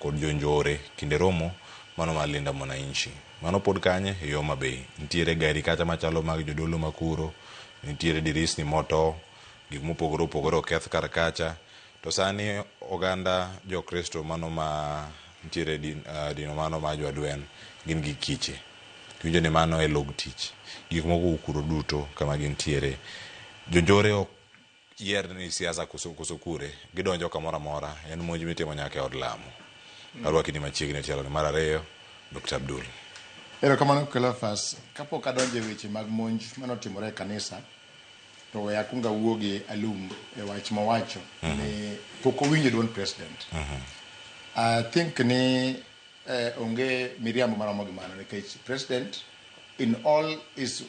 kod jonjore kinde romo mano mar Linda Mwananchi. Mano pod kanye? E Homa Bay. Nitiere gari kacha machalo mag jodolo makuro, nitiere dirisni moto, gik mopogore opogore oketh kar kacha. To sani oganda jokristo mano ma nitiere din, dino mano ma jo-Adwen gin gi kiche. Iwinjo ni mano e log tich. Gik moko okuro duto kama gintiere. Jonjore ok yier ni siasa koso, koso kure. Gidonjo kamoro amora. En monj mitimo nyaka e od lamo. Arwaki ni machiegni e tielo mar ariyo, Dr. Abdul. Erokamano Cleophas. Kapok adonjo e weche mag monj manotimore e kanisa, to we akwong awuo gi Alum e wach mowacho ni pok owinjo duond president. I think ni onge miriambo maromo gi mano nikech president in all is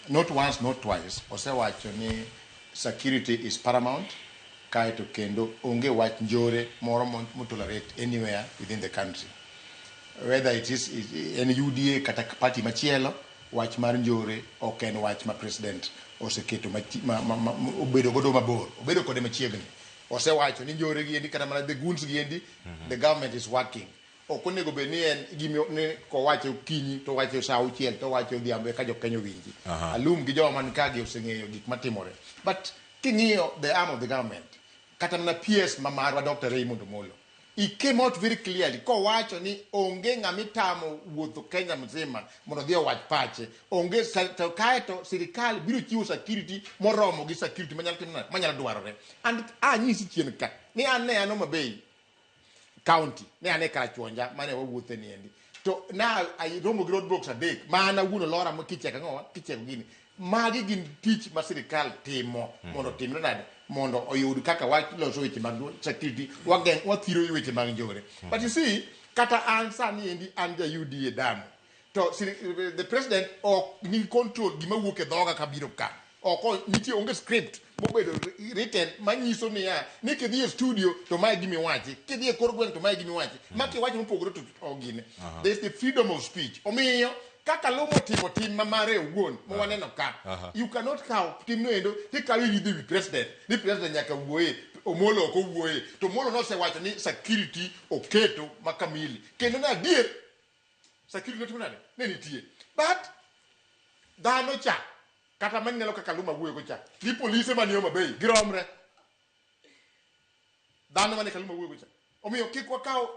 not once not twice osewacho ni security is paramount kaeto kendo onge wach njore moro motolerate anywhere within the country whether it is en UDA kata party machielo wach mar njore ok en wach ma president oseketo obedo godo mabor obedo kode machiegni osewacho ni njore gi endi kata mana the goons gi endi the government is working ok onego bed ni en gimi ni kowacho okinyi to owacho saa auchiel to owacho odhiambo eka jokenya owinji alum gi joma man ka gi oseng'eyo gik matimore but king'iyo the arm of the government kata mana PS ma marwa Dr. Raymond Omolo he came out very clearly kowacho ni onge ng'ama itamo wuotho Kenya mzima mondo odhi owach pache onge to kaeto sirikal biro chiwo security moromo gi security manyalo timo nade manyalo dwarore and anyisi chien ka ni an ne an Homa Bay county ne an e Karachuonja mane wawuothe niendi to na aromo gi roadblocks adek ma an awuon olora ma kicheko ang'owa kicheko gini magi gin tich ma sirikal timo mondo otimre nade mondo oyud kaka waloso weche mag security wageng wathiro weche mag njore but you see kata an sani endi an ja UDA damu to the president ok ni control gima wuok e dhoga kabiro ka ok nitie onge script mobedo written manyiso niya ni kidhi e studio to mae gima iwachi kidhi e kor gweng' to mae gima iwachi ma kiwacho mopogore to ok gine there is the freedom of speech omiyo kaka Lumo timo tim ma mare owuon ma waneno ka you cannot kaw timno endo tikawo iridho ewi president ni president nyaka wuoye Omolo ok owuoye to Omolo nosewacho ni security oketo ma kamili kendo ne adier security notimo nade ne nitie but dhano cha kata maneno kaka Luma wuoyo go cha ni polise manie Homa Bay giromre dhano mane Kaluma wuoyo go cha omiyo kik wakaw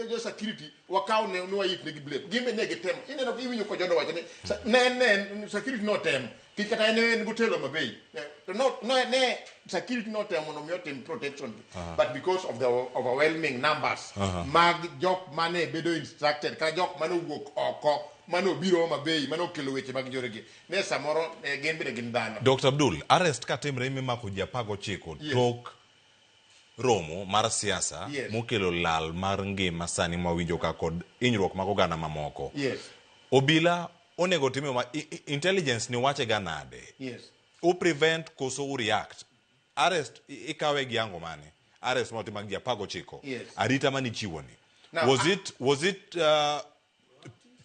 jo security wakaw ne ni wayik negi blame gin be ne gitemo ineno iwinjo ko jono wacho ni ne ne security notemo kik kata en en gotelo Homa Bay to no no ne security notemo mondo mi otim protection but because of the overwhelming numbers mag jok mane bedo instructed kata jok mane owuok oko mane obiro Homa Bay mane okelo weche mag njore gi ne samoro gin bende gin dhano Dr. Abdul, arrest katimre mimako ji 19 tok romo mar siasa mokelo lal mar ngima sani mwawinjo ka kod hinyruok mag oganda mamoko. Obila onego time ma intelligence ni wache ga nade? U prevent koso u react? Arrest ikawe gi ango mane? Arrest motim mag ji 19. Arita mane ichiwo ni. Now, Was it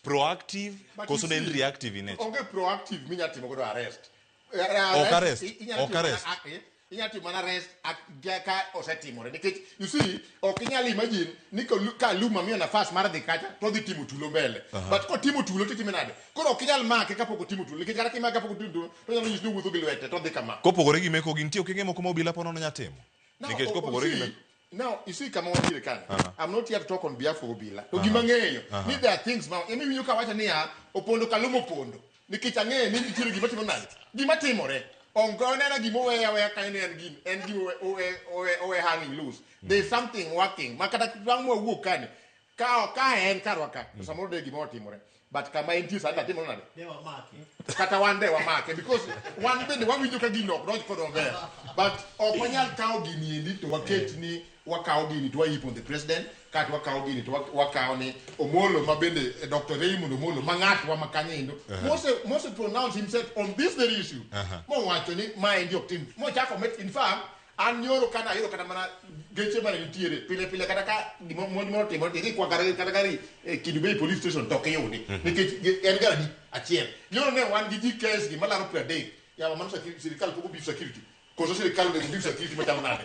proactive But koso you ne en see, reactive in nature? Onge proactive minya timo godo arrest. Ok arrest, ok arrest. Inyalo timo mana arrest ka osetimore nikech you see ok inyal imagine ni ka Luma miyo nafas mar dhi kacha to odhi timo tulo mbele but kotimo tulo to itime nade koro ok inyal make kapok otimo tulo nikech kata kimake kapok otimo tulo to onyalo nyisi ni owuotho gi lwete to odhi kama Kopogore gi meko gi nitie okenge moko ma obila po nono nya timo. Nikech kopogore gi meko Now, you see kama wantiere kanyo. I'm not here to talk on behalf of Obila. To gima ang'eyo ni there are things ma emi winjo ka wacho niya opondo Kaluma opondo. Nikech ang'eyo ni nitiere gima timo nade. Gima timore. Onge oneno gima oweyo aweya kanyo ni en gim en gima owe hanging loose. There is something working. Ma kata bang' mwawuok kani ka en karwa ka to samoro de gima otimore. But kama entie sani atimore nade? Ne wamake. Kata wan de wamake because wan bende wawinjo ka gino ok donj kodwa maber. But ok wanyal kawo gini endi to waket ni wakawo gini to waheap on the president kata wakawo gini to wakawo ni Omolo ma bende Dr. Raymond Omolo ma ng'atwa ma kanyo endo mose pronounce himself on this very issue mowacho ni maendi ok tim mochako met in fact an nyoro kana ayudo kata mana geche mane nitiere pile pile kata ka gima monj moro timore tidhi kwa kata gari e Kendu Bay police station to ok iyudi nikech en gari adi achiel nyoro ne wan gi GKS gi malaro 30 yawa mano sirikal pok obeef security koso sirikal onego beef security machalo nade.